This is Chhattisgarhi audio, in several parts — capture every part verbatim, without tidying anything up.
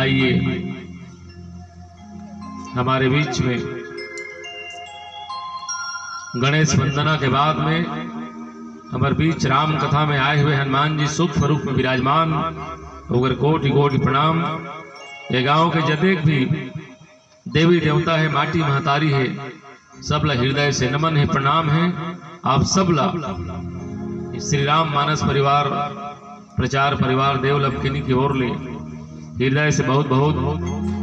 आइए, हमारे बीच में गणेश वंदना के बाद में हमारे बीच राम कथा में आए हुए हनुमान जी सूक्ष्म रूप में विराजमान होकर कोटि कोटि प्रणाम। ये गांव के जतेक भी देवी देवता हे, माटी महतारी हे, सबला हृदय से नमन हे, प्रणाम हे। आप सबला श्री राम मानस परिवार, प्रचार परिवार देवलपकिनी की ओर ले हृदय से बहुत बहुत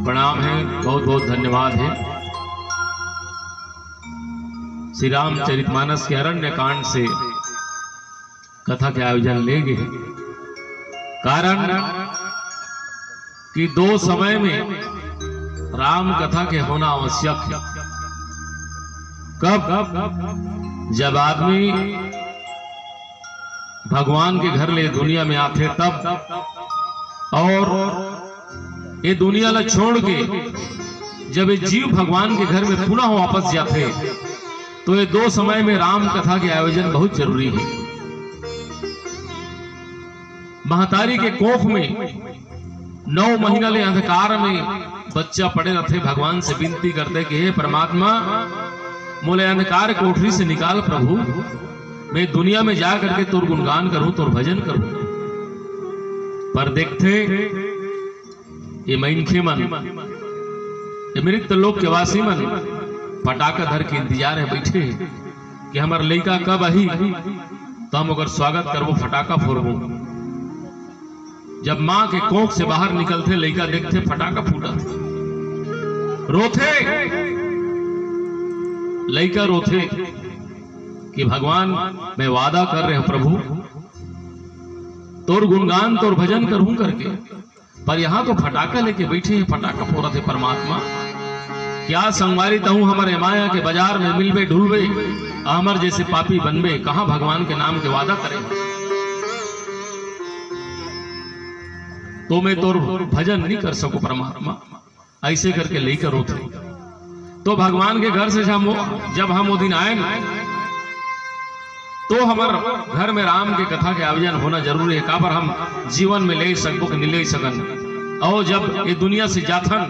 प्रणाम हे, बहुत बहुत धन्यवाद हे। श्री रामचरितमानस के अरण्य कांड से कथा के आयोजन ले गे हे। कारण कि दो समय में राम कथा के होना आवश्यक हे। कब? जब आदमी भगवान के घर ले दुनिया में आथे तब, और ये दुनिया ला छोड़ के जब ये जीव भगवान के घर में पुनः वापस जाथे, तो ये दो समय में राम कथा के आयोजन बहुत जरूरी हे। महतारी के कोख में नौ महीना ले अंधकार में बच्चा पड़े रथे, भगवान से विनती करथे कि हे परमात्मा, मोला अंधकार कोठरी से निकाल प्रभु, मैं दुनिया में जा करके तोर गुणगान करूं, तोर भजन करूं। पर देखथे ये मनखे मन, ये मृत लोक के वासी मन फटाका धर के इंतजार में बैठे हे कि हमर लइका कब आही, तो हम ओकर स्वागत करबो, फटाका फोड़बो। जब माँ के कोख से बाहर निकलथे, लइका देखथे फटाका फूटत, रोथे, लइका रोथे कि भगवान, मैं वादा कर रहे हूँ प्रभु, तोर गुणगान, तोर भजन करूँ करके, पर यहाँ तो फटाका लेके बैठे हे, फटाका फोड़त हे परमात्मा। क्या संगवारी तहूँ हमर ए माया के बाजार में मिलबे ढुलबे, हमर जैसे पापी बनबे, कहाँ भगवान के नाम के वादा करे। तो मैं तोर भजन नहीं कर सकूं परमात्मा। ऐसे करके लइका रोथे। तो भगवान के घर से जब हम, जब हम वो दिन आए ना, तो हमर घर में राम के कथा के आयोजन होना जरूरी हे। काबर हम जीवन में ले सकबो कि नहीं ले सकन। और जब ये दुनिया से जाथन,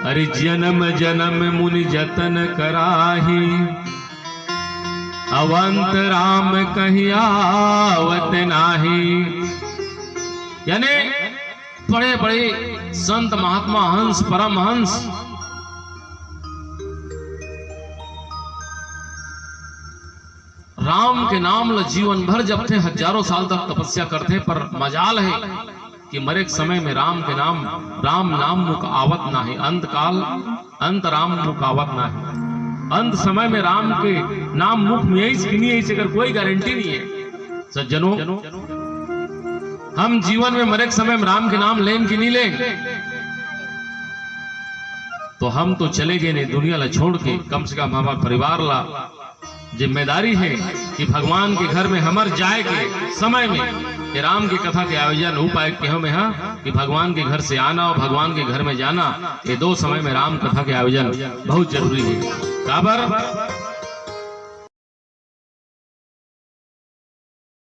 अरे जन्म जन्म मुनि जतन कराही, अवंत राम कहियावत नाही। यानी बड़े बड़े संत महात्मा हंस परमहंस राम के नाम ल जीवन भर जपथे, हजारों साल तक तपस्या करथे, पर मजाल हे कि मरे के समय में राम के नाम, राम नाम मुख आवत नाही। अंत काल अंत राम मुख आवत नाही। अंत समय में राम के नाम मुख में आइस कि नहीं आइस, एकर कोई गारंटी नहीं हे। सज्जनों, हम जीवन में मरे के समय में राम के नाम लेन कि नहीं लेन? तो हम तो चले गए ने दुनिया ला छोड़ के, कम से कम हमार परिवार ला जिम्मेदारी हे कि भगवान के घर में हमर जाए के समय में ये राम के कथा के आयोजन हो पाए, कि हम यहाँ कि भगवान के घर से आना और भगवान के घर में जाना, ये दो समय में राम कथा के आयोजन बहुत जरूरी हे। काबर?